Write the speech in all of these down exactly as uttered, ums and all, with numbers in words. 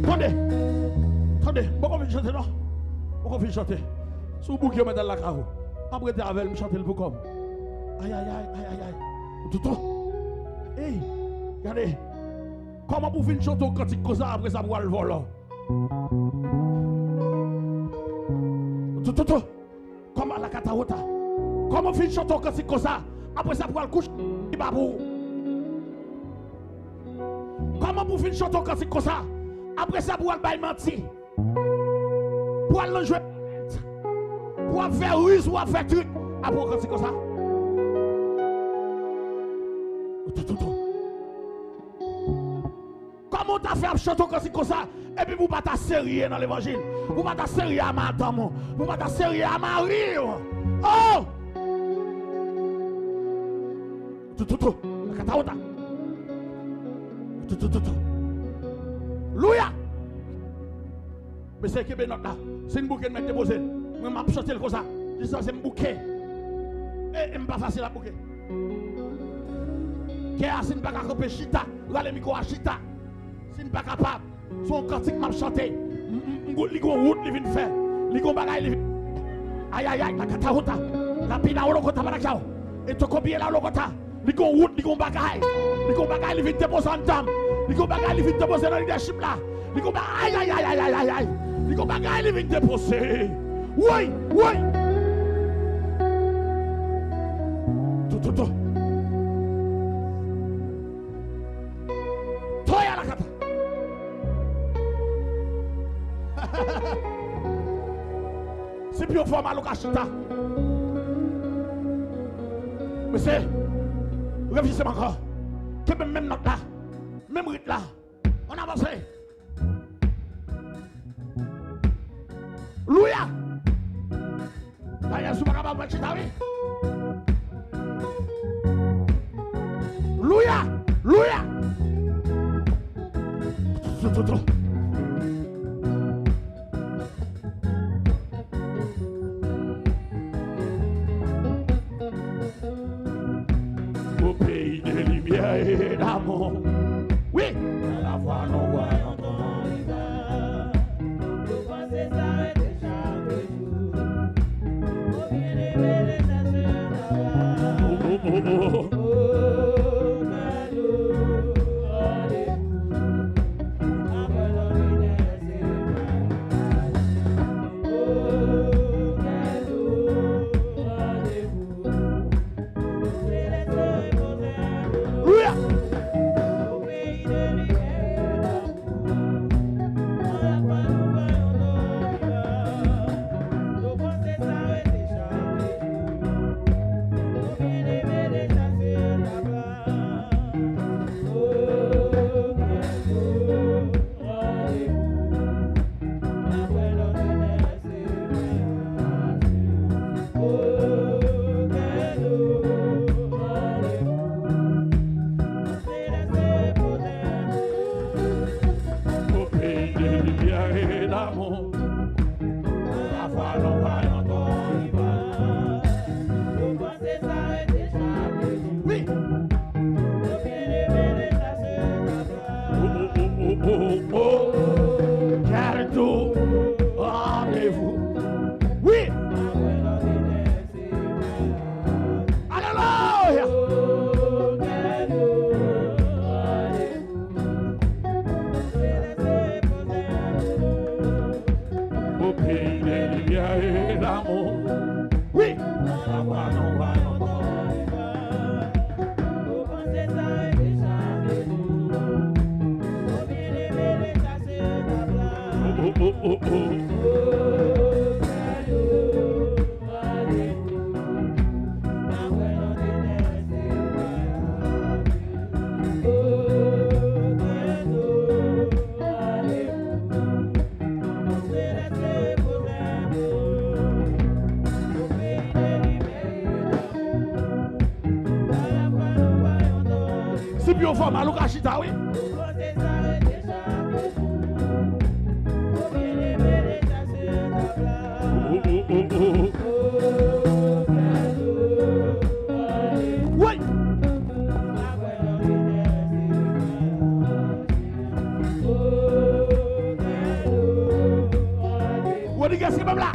Tande! Tande! M poko fin chante non! M poko fin chante. Si w bouke, w mèt al lakay ou. M ap rete avè l, m chante l pou kò m. Ayayay, ayayay. Toutou. Ey! Gade! Kòman pou w fin chante yon kantik konsa, apre sa pou w al vòlò? Toutou. Kòman la katawota? Kòman w fin chante yon kantik konsa, apre sa pou w al kouche li pa pou ou? Kòman pou w fin chante yon kantik konsa, apre sa pou w al bay manti? Pou w al nan jwe, pou w ap fè riz, pou w ap fè trik, apre yon kantik konsa? Toutou. Kòman w ta fè ap chante yon kantik konsa, epi pou w pa ta serye nan levanjil, pou w pa ta serye a madanm ou, pou w pa ta serye a mari w? Oh! Toutou, akatawota. Toutou. Louya! Mesye, kenbe nòt la. Si n bouke, n mèt depoze l. Mwen, m ap chante l konsa. Jiskaske m bouke. E, e m pa fasil ap bouke. Kè a, si n pa ka kanpe chita, rale mikwo a chita. Si n pa kapab, se yon kantik m ap chante. M, m, m, li gon wout li vin fè. Li gon bagay li vin. Ayayay, la katawota. La pina wolo kota manakyaw. E toko biye la wolo kota. Li gon wout, li gon bagay. Li gon bagay li vin depoze anndan m. Li gon bagay li vin depoze nan lidèchip la. Li gon bagay, ay, ay, ay. Li gon bagay li vin depoze. Woy, woy. Toutou. Toya la kata. Si pye w fè w mal ou ka chita. Mesye, reflechi m ankò. Kenbe menm nòt la, menm rit la. Ann avanse. Louya! Dayè, si w pa kapab, w pral chita, wi. Louya! Louya! Toutou. Au pays de lumière et d'amour. Oui. À la fois nous voyons ton visage. Nos pensées s'arrêtent chaque jour. Mon bien-aimé, le chercheur d'abord. Oh, oh, oh, oh. Oh, cœur doux, rendez-vous. Après l'ordinaire, c'est vrai. Alelouya! Au pays de lumière et d'amour, la foi non voyons ton rival. Oui. Oh, oh, oh, oh, oh, oh. Quel doux rendez-vous. Oui. Alelouya. Au pays de lumière et d'amour. Oui. Oh, oh, oh, oh. Si pye w fè w mal, ou ka chita, wi. Oh, oh, oh, oh. Woy! Li gen se menm la.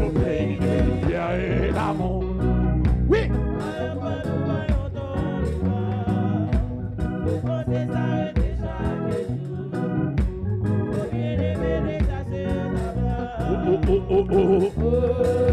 Au pays de lumière et d'amour. Wi. Oh, oh, oh, oh, oh.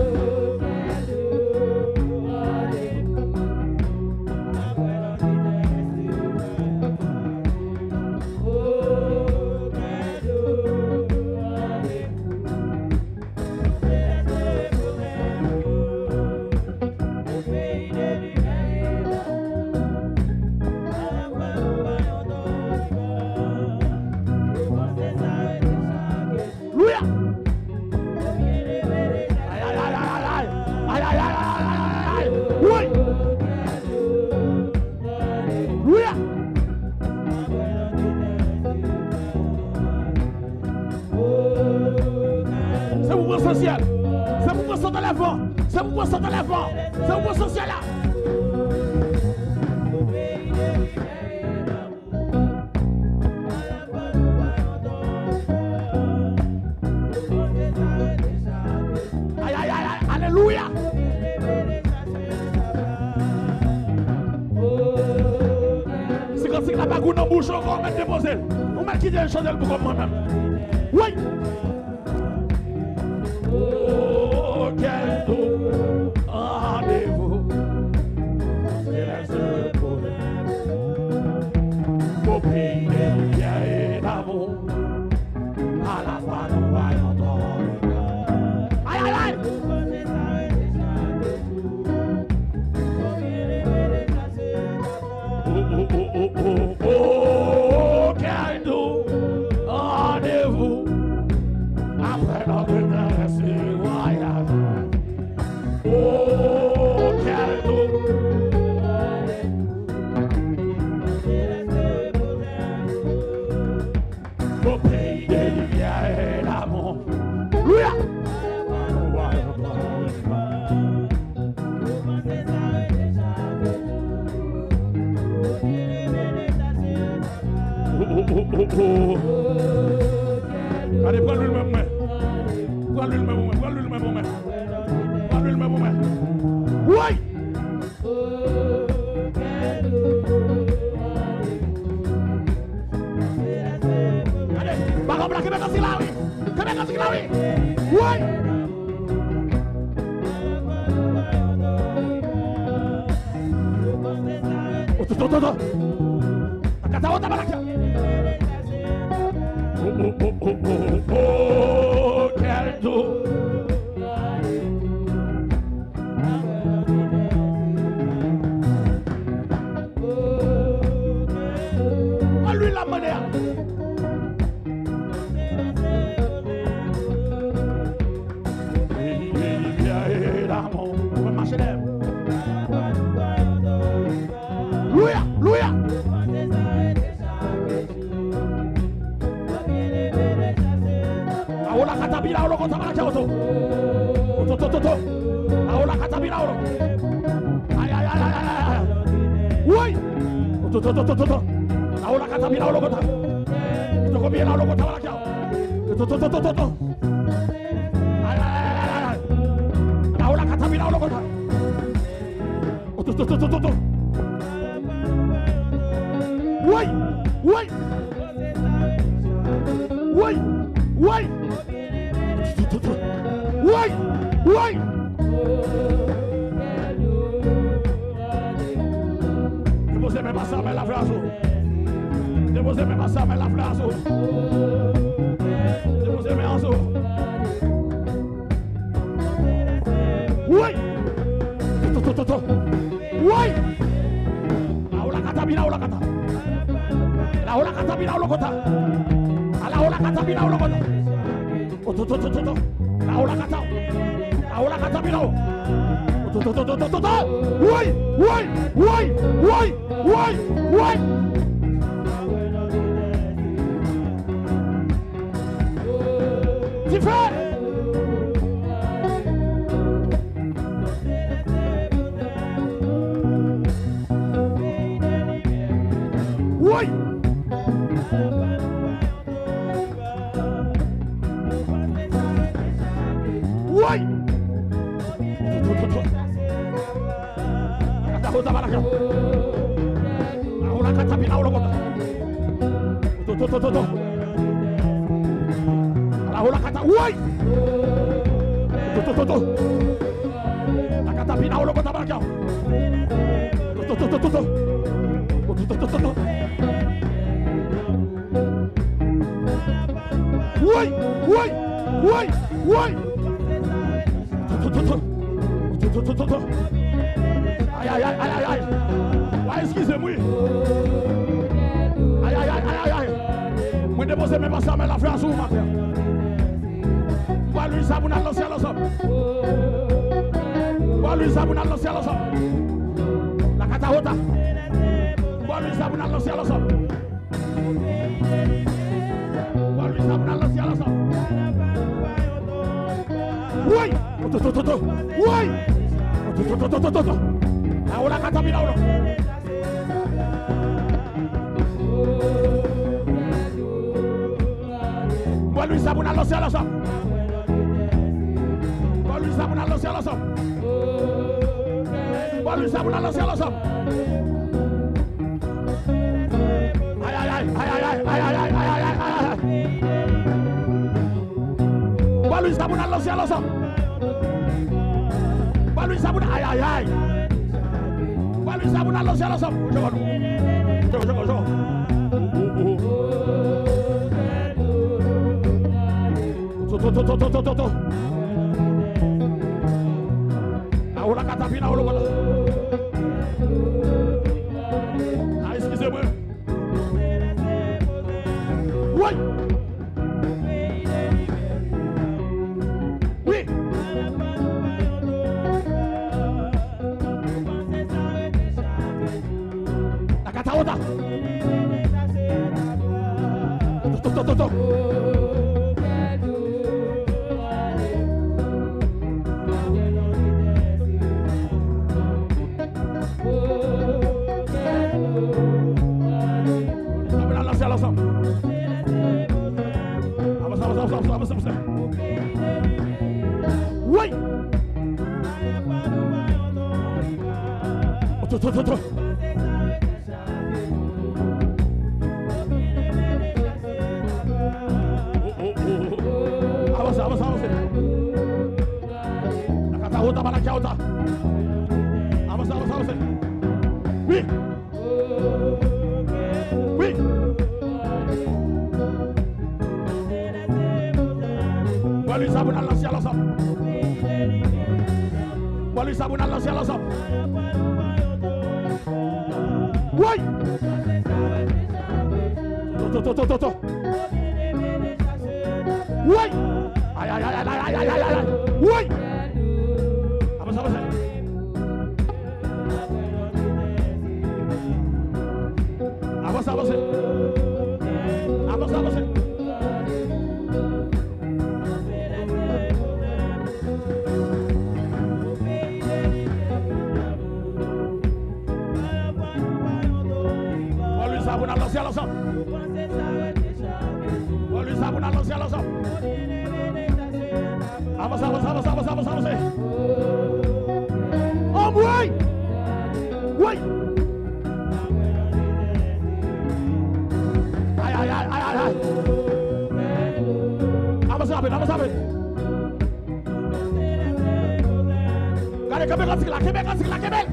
Louya! Ay, ay, ay, ay, ay, ay. Ay, ay, ay, ay, ay, ay, ay. Woy! Louya! Se pou pran sansyèl. Se pou pran sansyèl la. Se pou pran sansyèl la. Se pou pran sansyèl la. Ay, ay, ay, ay, alelouya! Si kantik la pa gou nan bouch ou ankò, ou mèt depoze l. Ou mèt kite l chante l pou kòm mwen menm. Wi! Oh, quel doux rendez-vous. Au pays de lumière et d'amour. À la fois nous voyons ton regard. Ay, ay, ay! Oh, oh, oh, oh, oh, oh, quel doux rendez-vous après notre traversée voyage. Oh, quel doux. Au pays de lumière et d'amour. Louya! Oh, oh, oh, oh, oh. Gade, pran lwil mwen pou mwen. Pran lwil mwen pou mwen. Pran lwil mwen pou mwen. Pran lwil mwen pou mwen. Woy! Gade, bagay la, kenbe kantik la, wi. Kenbe kantik la, wi. Woy! Ototototo. Akata ota balaka. Oh, oh, oh, oh, oh, oh, quel doux. Pran lwil la mande a. Louya, louya. Awo la katapila, awo lo konsa, malakya oto. Oto, to, to, to. Awo la katapila, awo lo. Ay, ay, ay, ay, ay, ay. Woy! Oto, to, to, to, to, to. Awo la katapila, awo lo konsa. Oto, konbyen la, awo lo konsa, malakya. Oto, to, to, to, to, to. Ay, ay, ay, ay, ay, ay. Awo la katapila, awo lo konsa. Oto, to, to, to, to, to. Woy! Woy! Woy! Woy! Woy! Woy! Depoze men pastè a, men laflè a sou. Depoze men pastè a, men laflè a sou. Depoze men an sou. Woy! To, to, to, to, to. Woy! Awo la katapila, awo la kata. Awo la katapila, awo lo konsa. Awo la katapila, awo lo konsa. Oto, to, to, to, to. Awo la kata. Awo la katapila, awo. Oto, to, to, to, to, to, to. Woy! Woy! Woy! Woy! Woy! Woy! Dife! Woy! Kota balaka. Awo la katapila, awo la kota. To, to, to, to, to. Awo la kata, woy! To, to, to, to, to. La katapila, awo la kota balaka. To, to, to, to, to, to. To, to, to, to, to, to. Woy! Woy! Woy! Woy! Ay, ay, ay, ay, ay, ay. Wa eskize m, wi. Ay, ay, ay, ay, ay, ay. Mwen depoze men pastè Amèl Laflè sou ou maten. Bwa lwil sa pou n al nan syèl ansanm. Bwa lwil sa pou n al nan syèl ansanm. La katahota. Bwa lwil sa pou n al nan syèl ansanm. Bwa lwil sa pou n al nan syèl ansanm. Woy! To, to, to, to, to. Woy! To, to, to, to, to, to, to. Awo la katapila, awo la. Bwa lwil sa pou n al nan syèl ansanm. Bwa lwil sa pou n al nan syèl ansanm. Bwa lwil sa pou n al nan syèl ansanm. Ay, ay, ay, ay, ay, ay, ay, ay, ay, ay, ay, ay, ay. Bwa lwil sa pou n al nan syèl ansanm. Bwa lwil sa pou n, ay, ay, ay. Bwa lwil sa pou n al nan syèl ansanm. Jò, jò, jò, jò. To, to, to, to, to, to, to. Awo la katapila, awo la kota. A, eskize mwen. Woy! Wi! La katahota. To, to, to, to, to. Sa pou n al nan syèl ansanm. Avanse, avanse, avanse, avanse, avanse, avanse. Woy! To, to, to, to. Avanse, avanse, avanse. Akata wota, balakya wota. Avanse, avanse, avanse. Wi. Wi. Bò lwil sa pou n al nan syèl ansanm. Bò lwil sa pou n al nan syèl ansanm. Woy! To, to, to, to, to, to. Woy! Ay, ay, ay, ay, ay, ay, ay. Woy! Avanse, avanse. Avanse, avanse. Avanse, avanse. Bò lwil sa pou n al nan syèl ansanm. Bò lwil sa pou n al nan syèl ansanm. Avanse, avanse, avanse, avanse, avanse, avanse. Anmwey! Woy! Ay, ay, ay, ay, ay, ay. Avanse rapid, avanse rapid. Gade, kenbe kantik la, kenbe kantik la, kenbe l.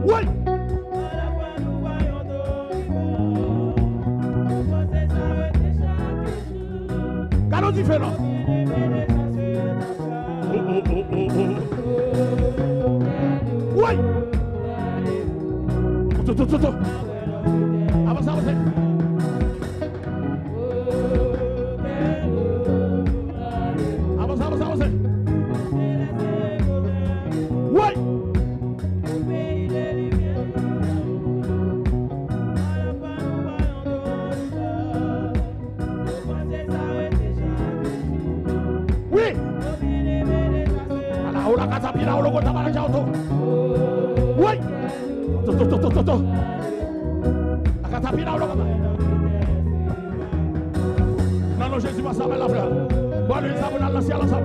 Woy! Gade yon dife la. Woy! To, to, to, to, to. Avanse, avanse. Avanse, avanse, avanse. Woy! Wi! Ala, o la katapila, o loko tabalaka, o to. Woy! To, to, to, to, to, to. La katapila, o loko tabalaka. Nan non Jezi, pase avè laflè. Bò lwil sa pou n al nan syèl ansanm.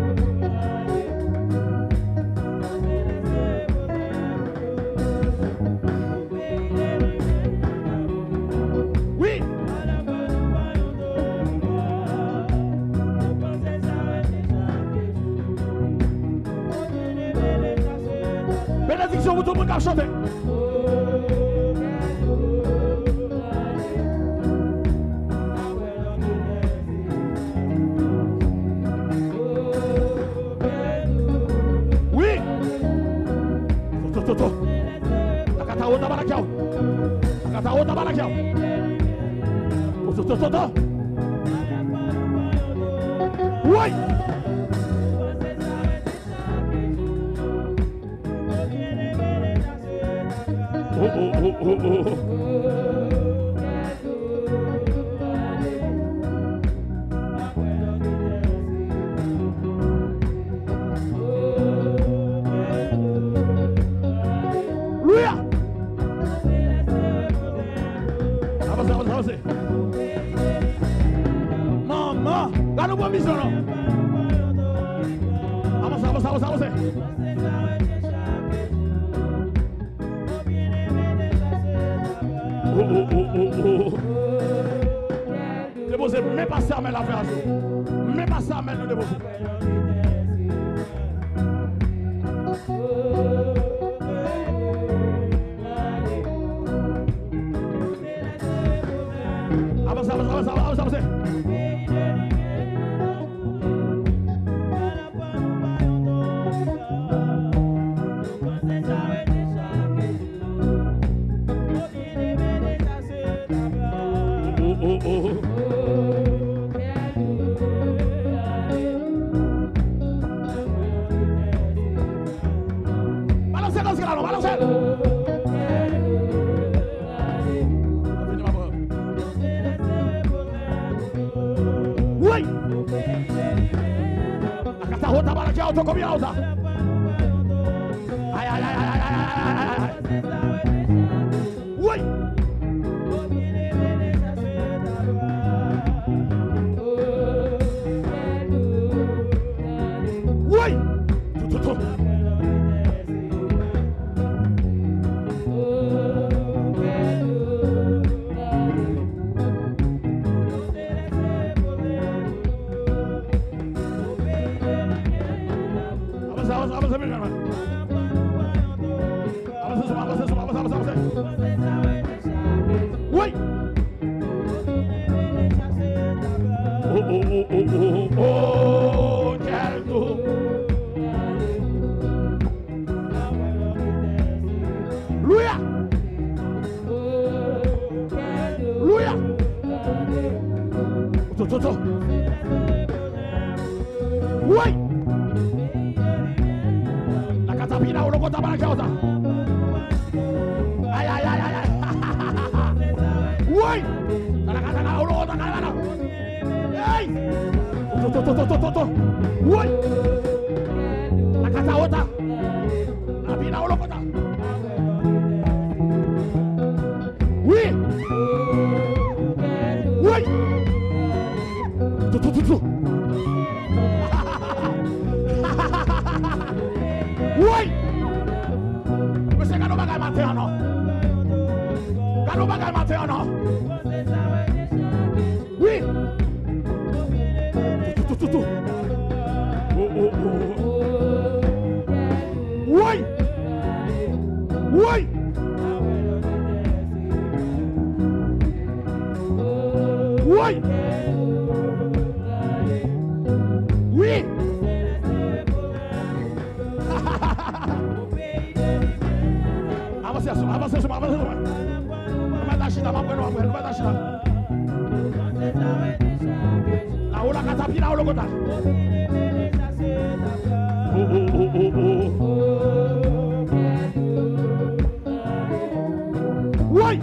Sou pou tout moun k ap chante. Wi. Toto, toto. Akata wota balakyao. Akata wota balakyao. Toto, toto, toto. Wi. Oh, oh, oh, oh, oh. Alelouya! Avanse, avanse, avanse. Manman, gade yon pwovizyon non. Avanse, avanse, avanse, avanse. Oh, oh, oh, oh, oh. Depoze, men pastè Amèl la fè ajo. Men pastè Amèl nou depoze. Avanse, avanse, avanse, avanse, avanse. Oh, oh, oh. Balanse kòz la non, balanse. Wi! Akata wota balakyao, toko bia wota. Ay, ay, ay. Woy! Woy! Tou, tou, tou. Avanse, avanse, avanse, mesye. Avanse sou mwen, avanse sou mwen, avanse, avanse, avanse. Woy! Oh, oh, oh, oh, oh, oh, kèl tou. Louya! Louya! Toto, toto. Woy! La katapila, ou loko ta bala kawota. Ay, ay, ay, ay, ay. Woy! La katapila, ou loko ta bala. Hey! To, to, to, to, to, to, to. Woy! La katapila. La katapila, ou loko ta. Wi! Woy! Tou, tou, tou, tou. Woy! Mesye, gade yon bagay maten an non. Gade yon bagay maten an non. Wi! Tou, tou, tou, tou. Oh, oh, oh. Woy! Woy! Woy! Wi! Avanse sou mwen, avanse sou mwen, avanse sou mwen. Nou mèt la chita, m ap pran nou apre, nou mèt la chita. La ou la katapila ou lokota. Oh, oh, oh, oh, oh. Woy!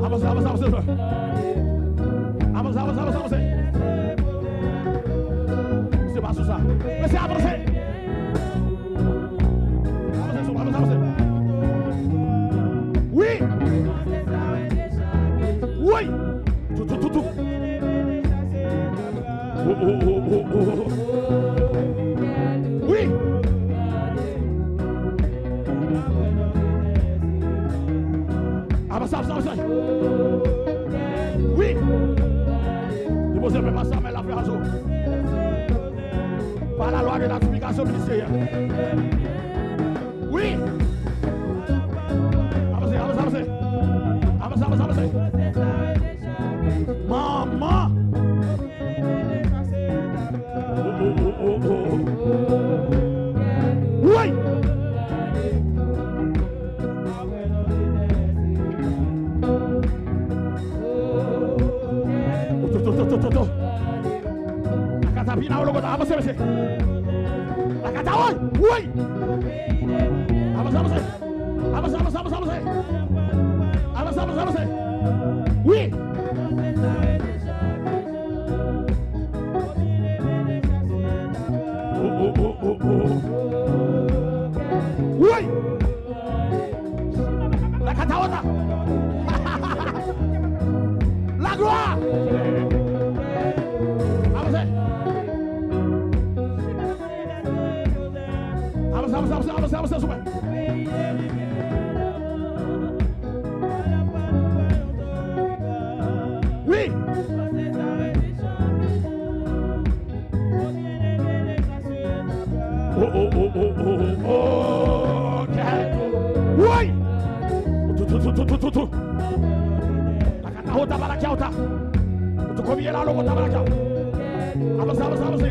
Avanse, avanse, avanse, avanse. Avanse, avanse, avanse, avanse. Se pa sou sa. Mesye, avanse. Avanse, avanse, avanse. Wi. Wi. Tou, tou, tou, tou. Oh, oh, oh, oh, oh. Wi. Avanse, avanse, avanse. Wi. Depoze men pastè Amèl la fè ajo. À la loi de la supplication ministérielle. Oui. Avanse, avanse, avanse. Avanse, avanse, avanse. Manman. Oh, oh, oh, oh, oh. Woy! Toto, toto, toto, toto. Lakatapina, ologota, avanse, mesye. Lakata, woy! Woy! Avanse, avanse. Avanse, avanse, avanse, avanse. Avanse, avanse, avanse. Wi. Oh, oh, oh, oh, oh. Wi. Lakatawota. La gloire. Avanse. Avanse, avanse, avanse, avanse, avanse, souple. Wi. Oh, oh, oh, oh, oh, oh, oh. Woy! Tou, tou, tou. Lakata ota, balakia ota. Tou komiye la, loko ta balakia. Avanse, avanse, avanse.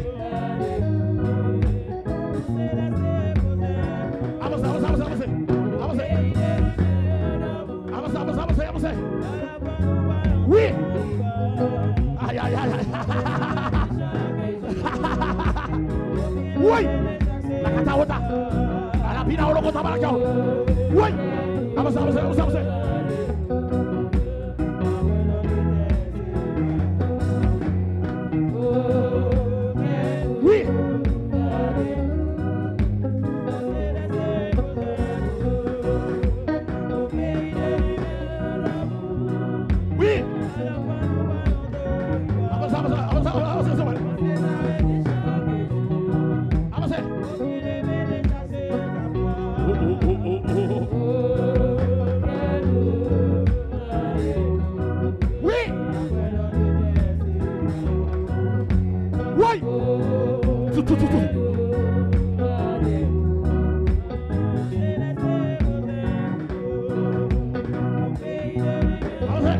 Avanse, avanse, avanse, avanse. Avanse. Avanse, avanse, avanse, avanse. Wi. Ay, ay, ay, ay. Woy. Lakatawota. Alapina olokota balakyaw. Woy. Avanse, avanse, avanse, avanse. Wi. Wi. Avanse, avanse, avanse, avanse, avanse, avanse. Avanse. Oh, oh, oh, oh, oh. Wi. Woy. Tou, tou, tou, tou. Avanse.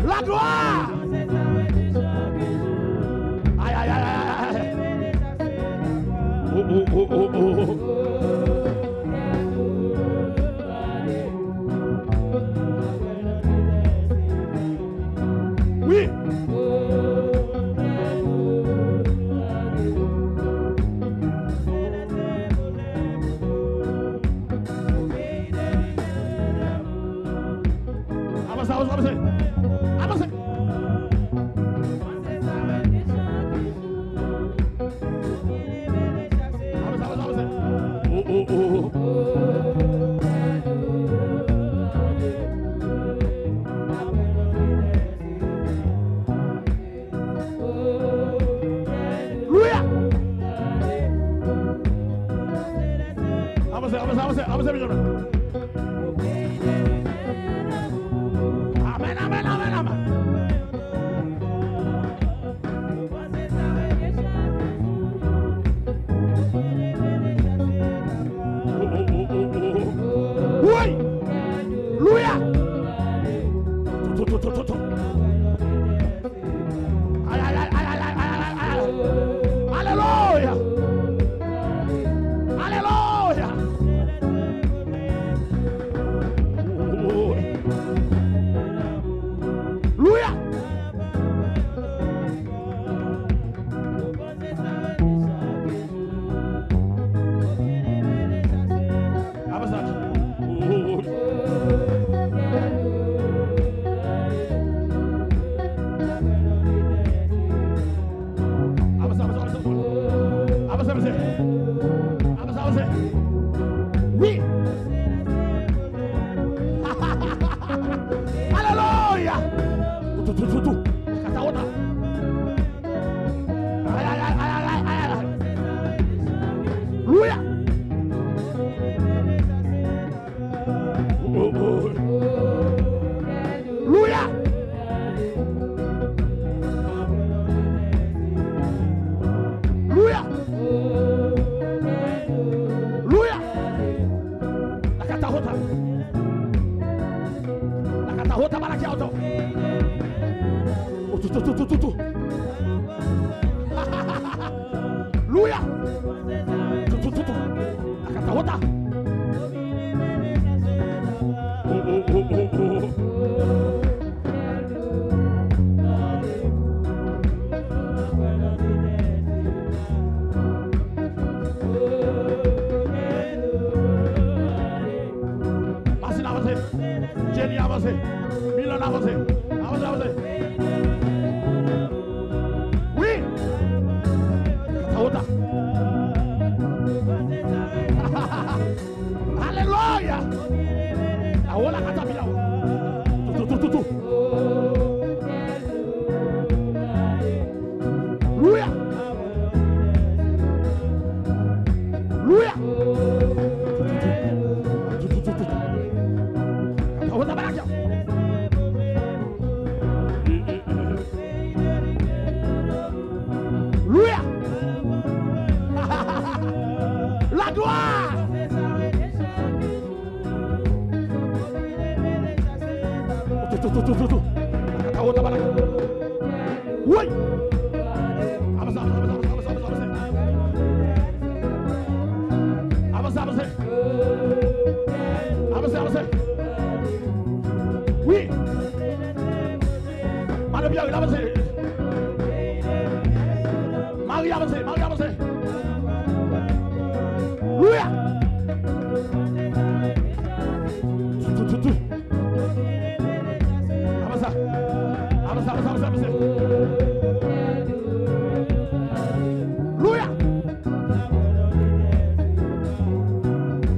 La gloire! Ay, ay, ay, ay, ay. Oh, oh, oh, oh, oh. Wi. Avanse, avanse, avanse. Avanse. Avanse, avanse, avanse. Oh, oh, oh. Alelouya! Avanse, avanse, avanse, avanse, mesye. Amèn, amèn, amèn, amèn. Woy! Louya! Toto, toto, toto. Ay, ay, ay. Alelouya! Alelouya! Louya! Avanse. Avanse, avanse, avanse. Avanse, avanse. Avanse, avanse. Wi. Alelouya. Tou, tou, tou, tou. Kata wota. Ay, ay, ay. Louya. Oh, oh. Louya. Tou, tou, tou. Louya. Tou, tou, tou, tou. Akata wota. Oh, oh, oh, oh, oh. Masin avanse. Jenny avanse. Milan avanse. Avanse, avanse. Wi. Kata wota. Alelouya. Awola katapila. Tou, tou, tou, tou, tou. Louya. Louya. Tou, tou, tou, tou. Kata wota balak yo. Louya. La gloire. Tou, tou, tou, tou, tou, tou. Kata wota balak. Woy. Avanse, avanse, avanse, avanse, avanse, avanse. Avanse, avanse. Avanse, avanse. Wi. Mano Pierre, avanse. Mari avanse, Mari avanse. Louya. Tou, tou, tou, tou. Avanse. Avanse, avanse, avanse, avanse. Louya.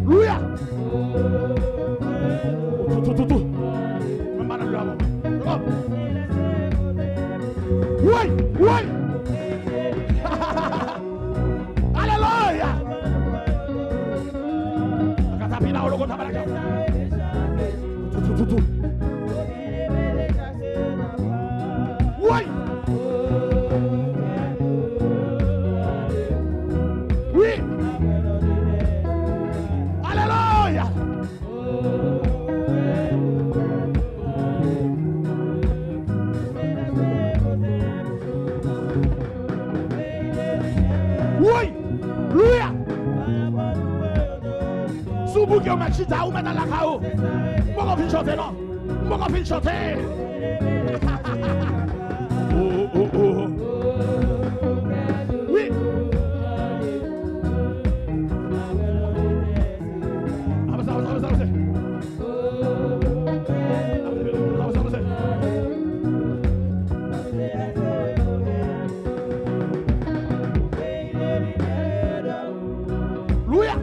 Louya. Tou, tou, tou, tou. Mwen pa nan lwa, bon. Oh. Woy, woy. Alelouya. Katapila, oloko, tabalaka. Tou, tou, tou, tou. Woy. Wi. Alelouya. Woy. Louya. Si w bouke, ou mèt chita, ou mèt al lakay ou. M poko fin chante, non. M poko fin chante. Oh, oh, oh. Wi. Avanse, avanse, avanse, avanse. Avanse, avanse, avanse. Louya.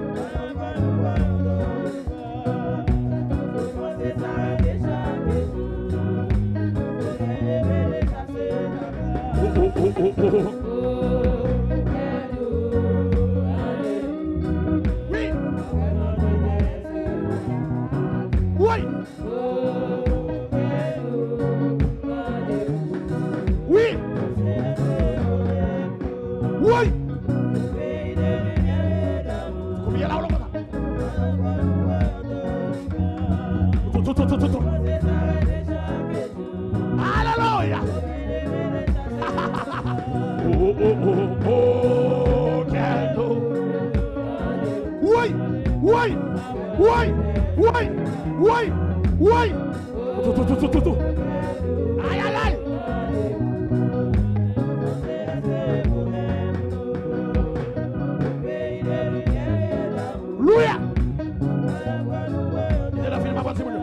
Oh, oh, oh, oh, oh. Wi. Woy. Wi. Woy. Kounye a la, w konsa. Tou, tou, tou, tou, tou, tou. Alelouya. Oh, oh, oh, oh, oh, kèl do. Woy, woy, woy, woy, woy, woy. Tou, tou, tou, tou, tou, tou. Ay, ay, ay. Louya. Mete nan fil, m ap pran timoun yo.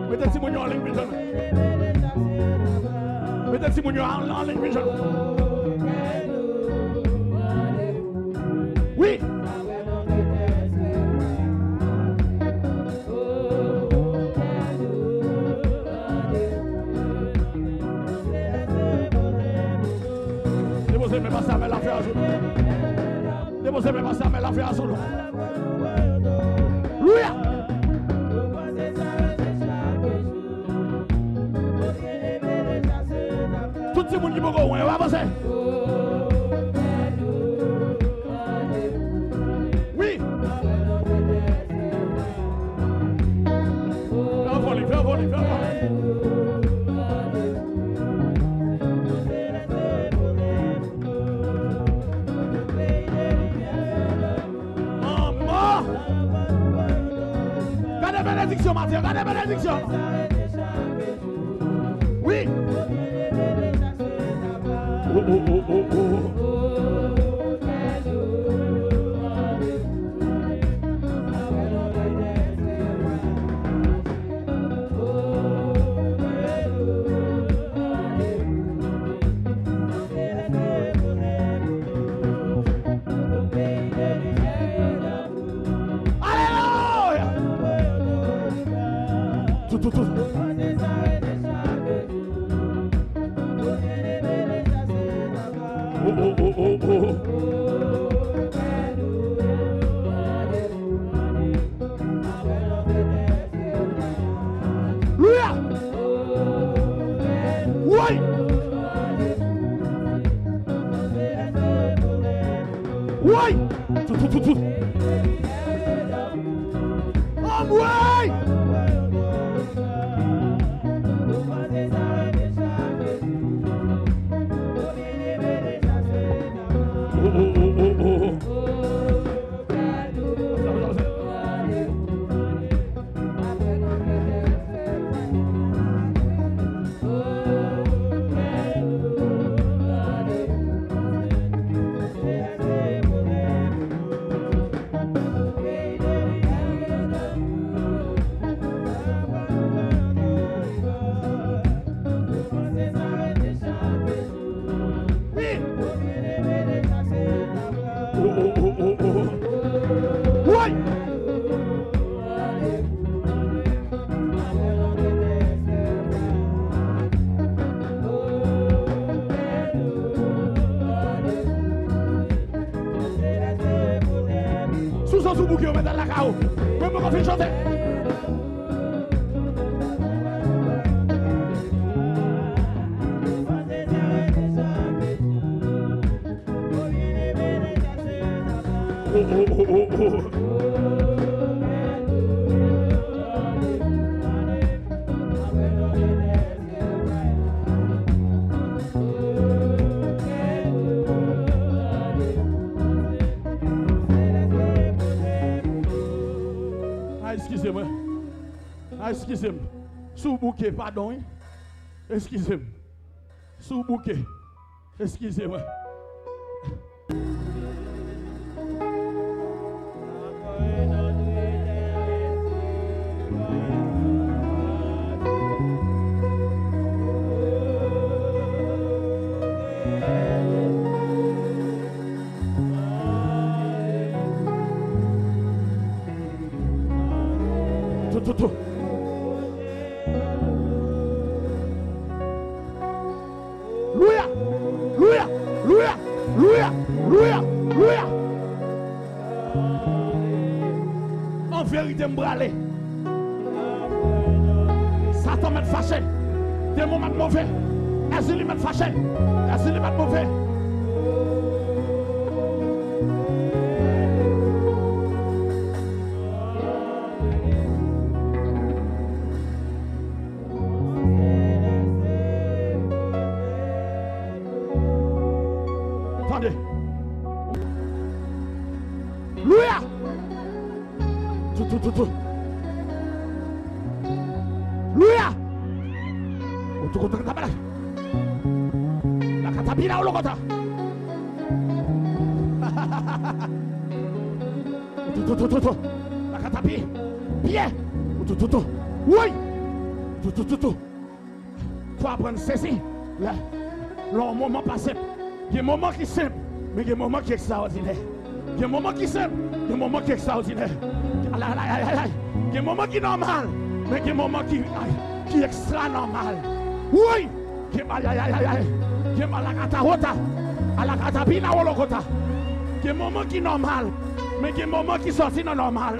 Mete timoun yo an liy, vin jwenn mwen. Mete timoun yo an, an liy, vin jwenn mwen. Wi. Depoze men pastè Amèl la fè a sou nou. Depoze men pastè Amèl la fè a sou nou. Louya. Tout timoun ki poko wè yo avanse. Wi. Fè yon foli, fè yon foli, fè yon foli. Yo, Matye, gade benediksyon. Wi. Oh, oh, oh, oh, oh. Alelouya! Tou, tou, tou. Oh, oh, oh, oh, oh. Alelouya! Woy! Woy! Tou, tou, tou, tou. Anmwey! Oh, oh, oh, oh, oh. Wi. Oh, oh, oh, oh, oh. Woy! Si w santi w bouke, yo mete l lakay ou. Mwen, mwen, mwen fin chante. Oh, oh, oh, oh, oh. Ah, eskize mwen. Ah, eskize m. Si w bouke, padon, wi. Eskize m. Si w bouke, eskize mwen. Tou, tou, tou. Louya! Louya! Louya! Louya! Louya! Louya! An verite, m prale. Satan mèt fache. Demon mèt move. Èzili mèt fache. Èzili mèt move. Tande. Louya! Tou, tou, tou, tou. Louya! Ou tou kontan ka balay. La katapila ou lo kontan. Tou, tou, tou, tou, tou. La katapila. Pye. Ou tou, tou, tou. Woy! Tou, tou, tou, tou. Fò aprann sezi lè, lè yon moman pa senp. Gen moman ki senp, men gen moman ki ekstraòdinè. Gen moman ki senp, gen moman ki ekstraòdinè. Ay, ay, ay, ay, ay. Gen moman ki nòmal, men gen moman ki, ay, ki ekstra nòmal. Woy! Gen, ay, ay, ay, ay, ay. Gen alakatawota, alakatapina wolokota. Gen moman ki nòmal, men gen moman ki sòti nan nòmal.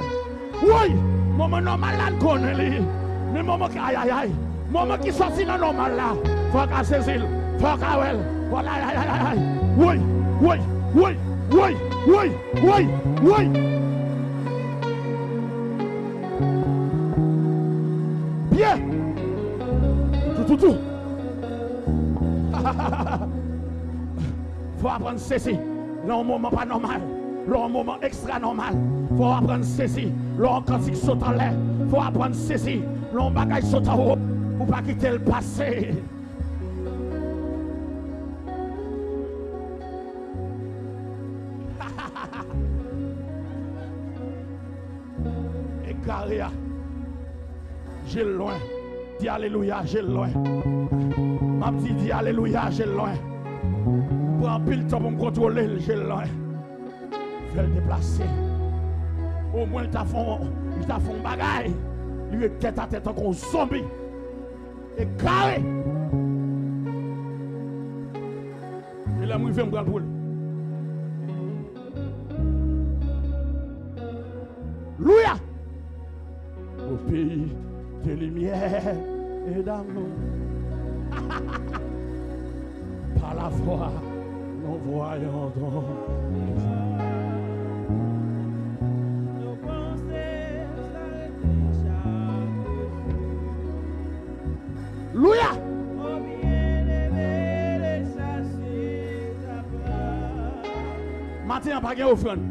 Woy! Moman nòmal la, n konnen li. Men moman ki, ay, ay, ay. Moman ki sòti nan nòmal la, fò w ka sezi l, fò w ka wè l. Fò l, ay, ay, ay, ay, ay. Woy! Woy! Woy! Woy! Woy! Woy! Woy! Pye! Tou, tou, tou. Fò w aprann sezi lè yon moman pa nòmal, lè yon moman ekstra nòmal. Fò w aprann sezi Lè yon kantik sot anlè, fò w aprann sezi. Lè yon bagay sot anwo, pou w pa kite l pase. Egare a, je l lwen. Di alelouya, je l lwen. M ap di, di alelouya, je l lwen. Pran anpil tan pou m kontwole l, je l lwen. Fè l deplase. Omwen l ta fè yon, li ta fè yon bagay. Li ret tèt atè tankou yon zonbi. Egare. E lè m rive, m pral pou l. Louya! Au pays de lumière et d'amour. Par la foi, nous voyons ton Louya! Maten an, pa gen ofrann.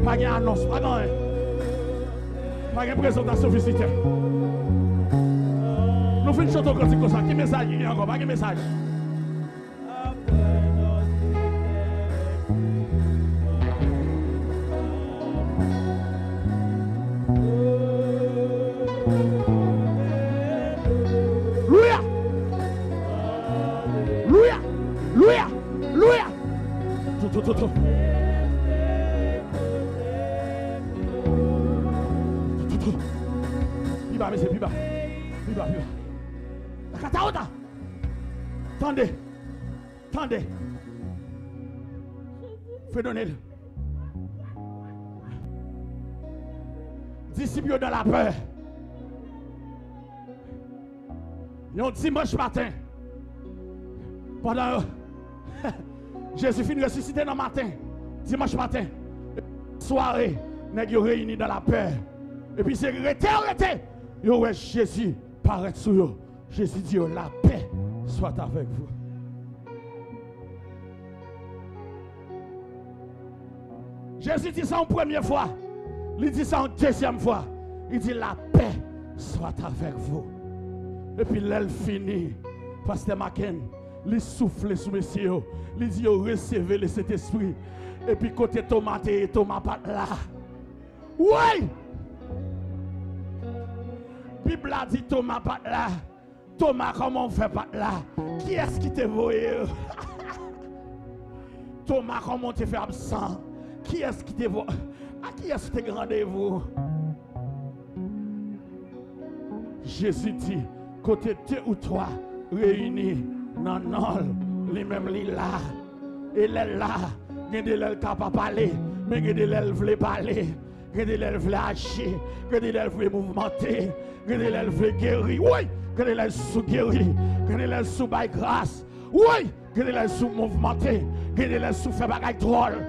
Pa gen anons, pa gen anyen. Pa gen prezantasyon vizitè. Nou fin chante yon kantik konsa. Ki mesaj ki gen ankò? Pa gen mesaj. Louya! Louya! Louya! Louya! Tou, tou, tou, tou. Pi ba, mesye, pi ba. Pi ba, pi ba. Akataota. Tande. Tande. Fredonel. Disip yo nan lapè. Yon dimanch maten, pandan Jezi fin resisite nan maten, dimanch maten, sware, nèg yo reyini nan lapè. Epi se rete yo rete, yo wè Jezi parèt sou yo. Jezi di yo, la paix soit avec vous. Jezi di sa yon premye fwa, li di sa yon dezyèm fwa, li di, la paix soit avec vous. Epi lè l fini, pastè Maken, li soufle sou mesye yo, li di yo, resevez le Sentespri. Epi kote Toma te ye, Toma pa t la. Woy! Bib la di Toma pa t la. Toma, kòman w fè pa t la? Kiyès ki te voye w? Toma, kòman w te fè absan? Kiyès ki te vo-, a kiyès ou te gen randevou? Jezi di, kote de ou twa reyini nan non l, li menm li la. E lè l la, gen de lè l ka pa pale, men gen de lè l vle pale. Gen de lè l vle aji, gen de lè l vle mouvmante, gen de lè l vle geri, wi, gen de lè l sou geri, gen de lè l sou bay gras, wi, gen de lè l sou mouvmante, gen de lè l sou fè bagay dwòl.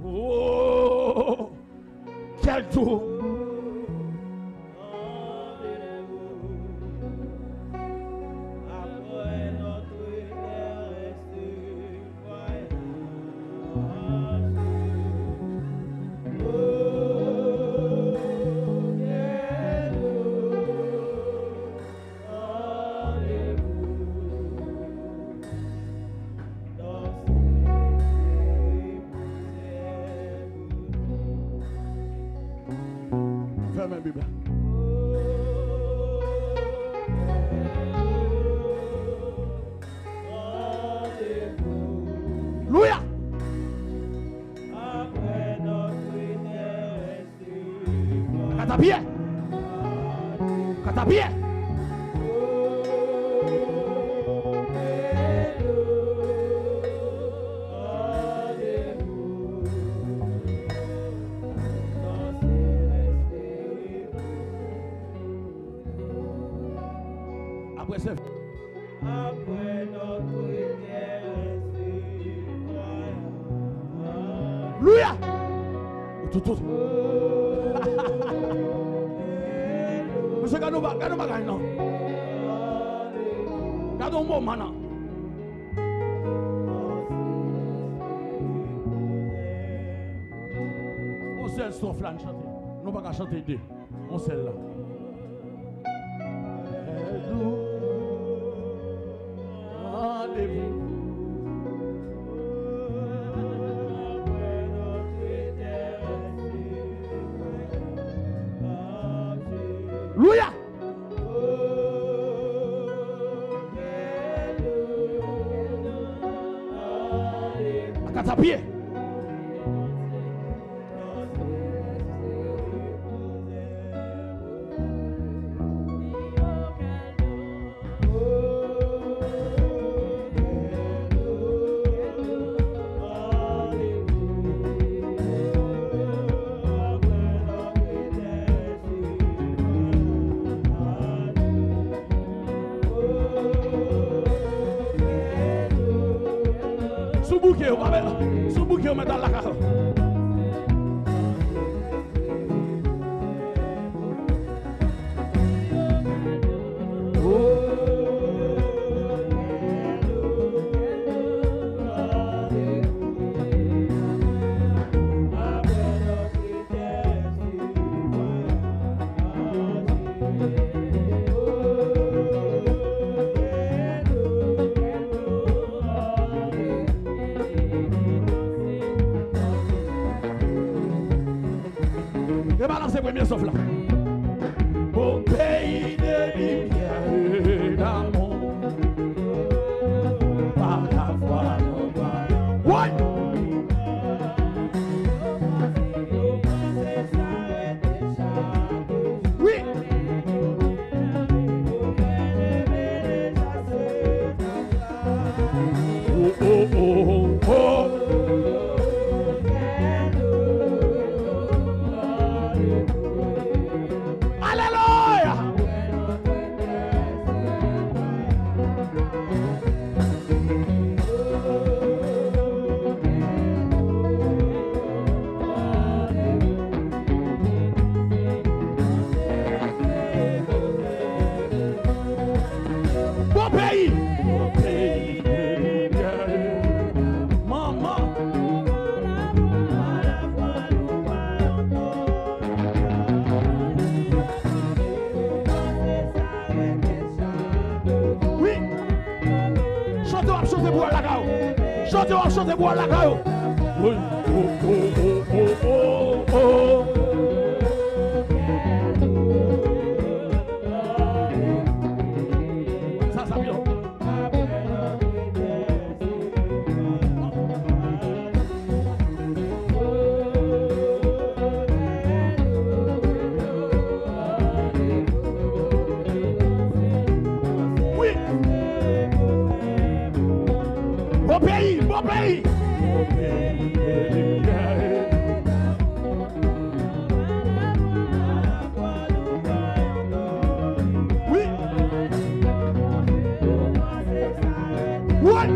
Oh, quel tour! Fèmen Bib la. Louya! Katapyè! Katapyè! Apre se Louya! Tout, tout. Mesye, gade yon ba-, gade yon bagay, non. Gade yon moman, non. Sof la n chante. Nou pa ka chante de. Yon sèl la. Randevou. Louya! Akatapye. Sou bouke yo, pa mèt, sou bouke yo mèt al lakay yo. Rebalanse premye sof la. Au pays de lumière et d'amour, par la foi nous croyons. Oui. Oui. Oh, oh, oh, oh, oh. Alelouya! Bon peyi! Bon peyi! Manman! Wi! Chante w ap chante pou al lakay ou. Chante w ap chante pou al lakay ou. Wi. Oh, oh, oh, oh, oh, oh. Sa, sa byen. Wi. Bon peyi, bon peyi. Wi. Woy!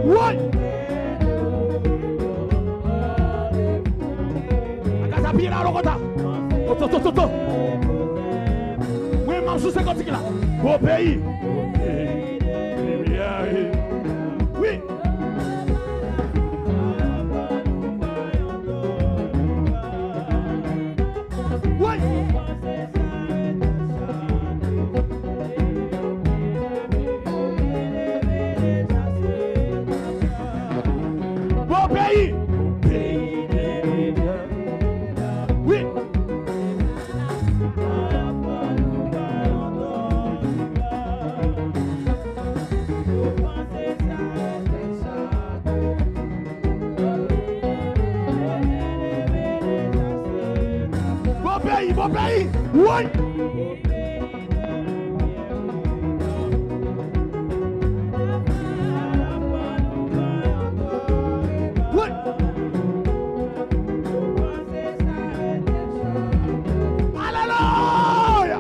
Woy! Akatapye la, lokota. Toto, toto, toto. Mwen, m ap sou senkantik la. Bon peyi. Wi. Woy! Bon peyi! Wi! Bon peyi, bon peyi. Woy! Woy! Alelouya!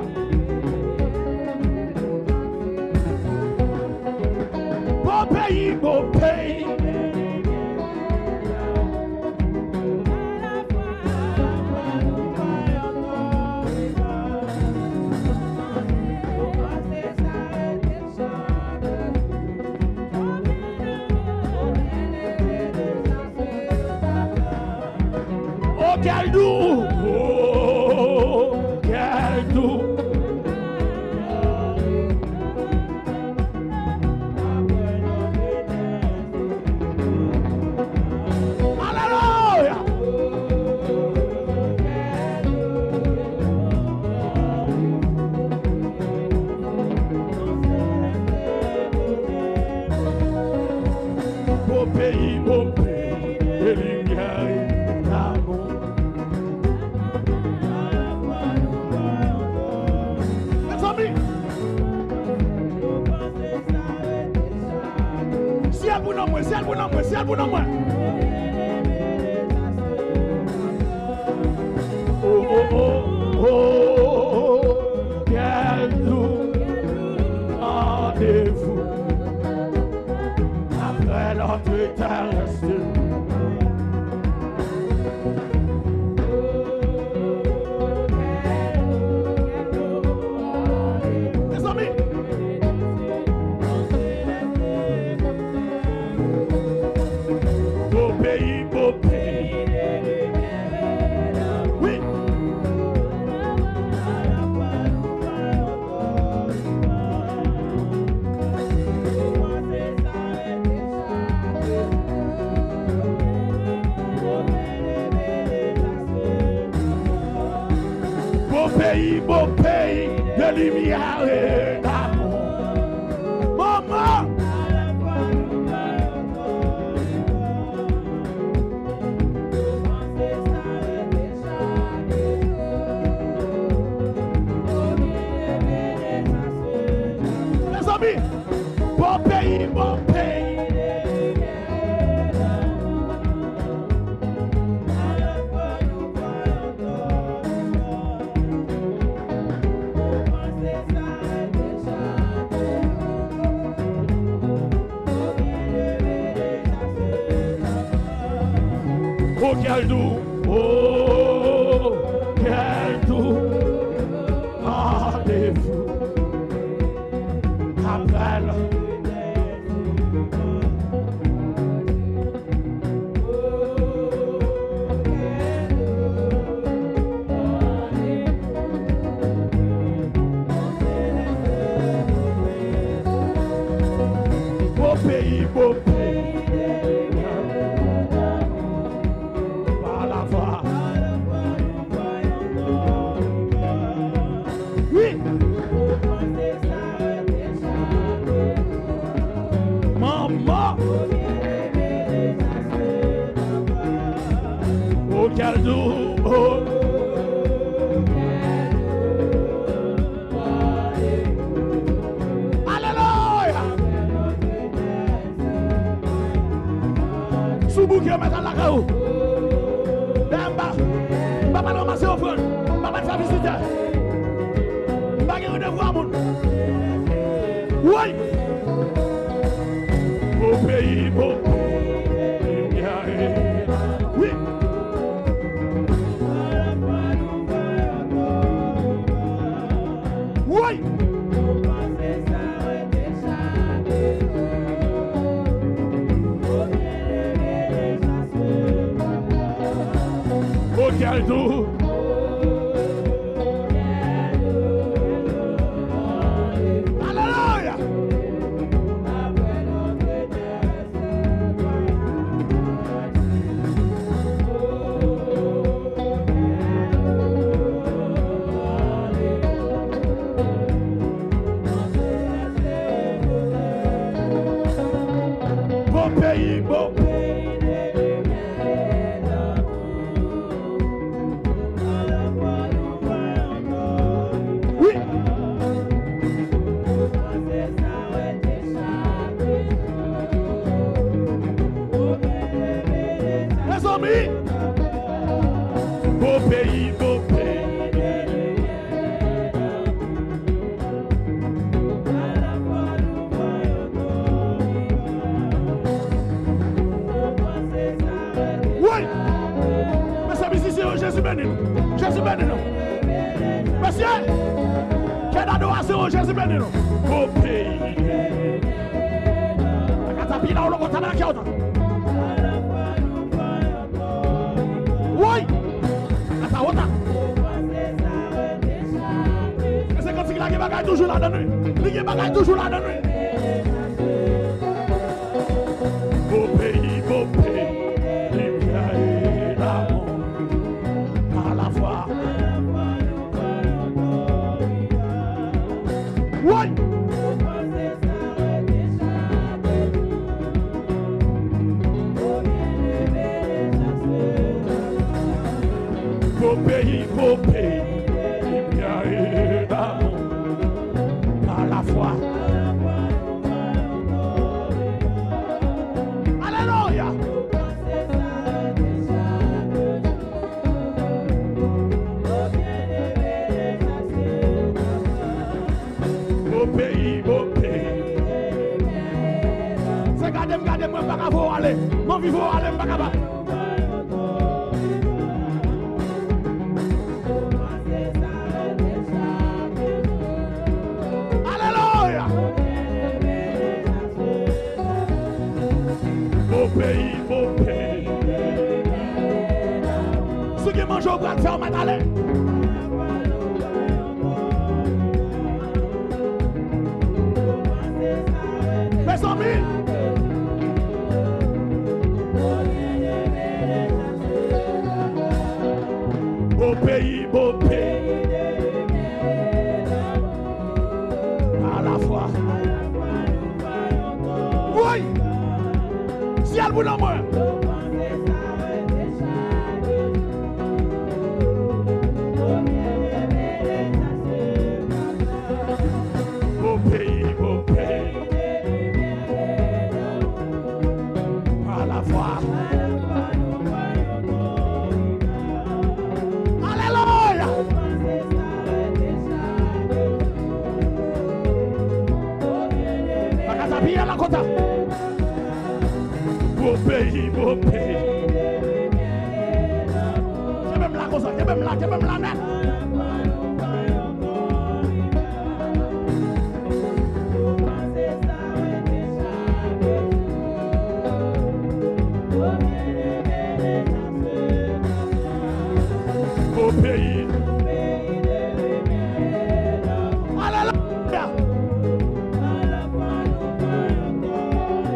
Kèl dou, oh, kèl dou. Alelouya. Bon peyi, bon peyi, de limyè e damou. Mezanmi, syèl pou nanm mwen, syèl pou nanm mwen, syèl pou nanm mwen. Oh, oh, oh, oh, kèl dou randevou. Après notre terrestre. Mezanmi, bon peyi, bon peyi. Wi. Bon peyi, bon peyi, de limyè e damou. Manman! Mezanmi, bon peyi, bon peyi. Oh, kèl dou, oh, kèl dou randevou. Après le Bon peyi, bon peyi. Pa la vwa. Wi. Manman. Oh, kèl dou, oh. Alelouya. Sou bouke yo mèt al lakay ou. Dayè m pa, m pa pral ranmase ofrann, m pa pral fè vizitè. M pa gen randevou a moun. Woy! Bon peyi, bon peyi. Wi. Woy! Oh, kèl dou. Alelouya. Bon peyi, bon peyi. Wi. Mezanmi, bon peyi, bon peyi. Woy! Mesye mizisyen yo, Jezi beni nou. Jezi beni nou. Mesye, kè dadorasyon yo, Jezi beni nou. Bon peyi. Katapila ou loko tabalakè otan. Woy! Ladan nou. Li gen bagay toujou ladan nou. Beau pays, beau pays, lumière et amour, par la foi. Woy! Beau pays, beau pays, lumière et amour, par la foi. Alelouya! Beau pays, beau pays. Se gade m, gade m, mwen pa ka voye w ale. M anvi voye w ale, m pa kapab. Alelouya! Beau pays, beau pays. Si w gen manje, w pral fè w mèt ale. Mezanmi! Beau pays, beau pays. Par la foi. Woy! Syèl pou nan mwen. Beau pays, beau pays. Par la foi. Alelouya! Makaza piyè la kota. Beau pays, beau pays. Kenbe m la konsa, kenbe m la, kenbe m la nèt. Beau pays. Alelouya.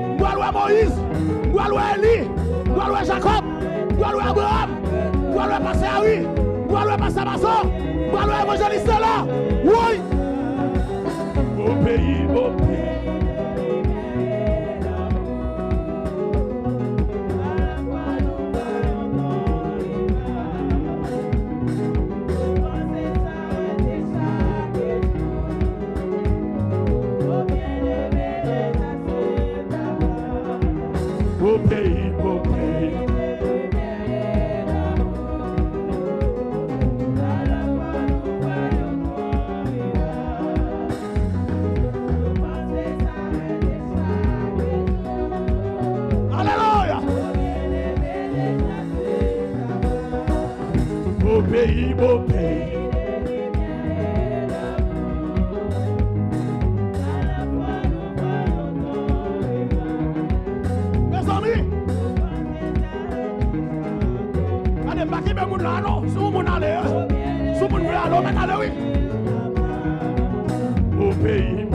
M pral wè Moyiz, m pral wè Eli, m pral wè Jakòb, m pral wè Abraram, m pral wè pastè Ari, m pral wè pastè Mason, m pral wè evanjelis Sela. Woy! Beau pays, beau pays. Beau pays, beau pays. Alelouya! Beau pays, beau pays. Mezanmi! Gade, m pa kenbe moun la non. Si yon moun ale, si yon moun vle ale, w mèt ale wi. Beau pays,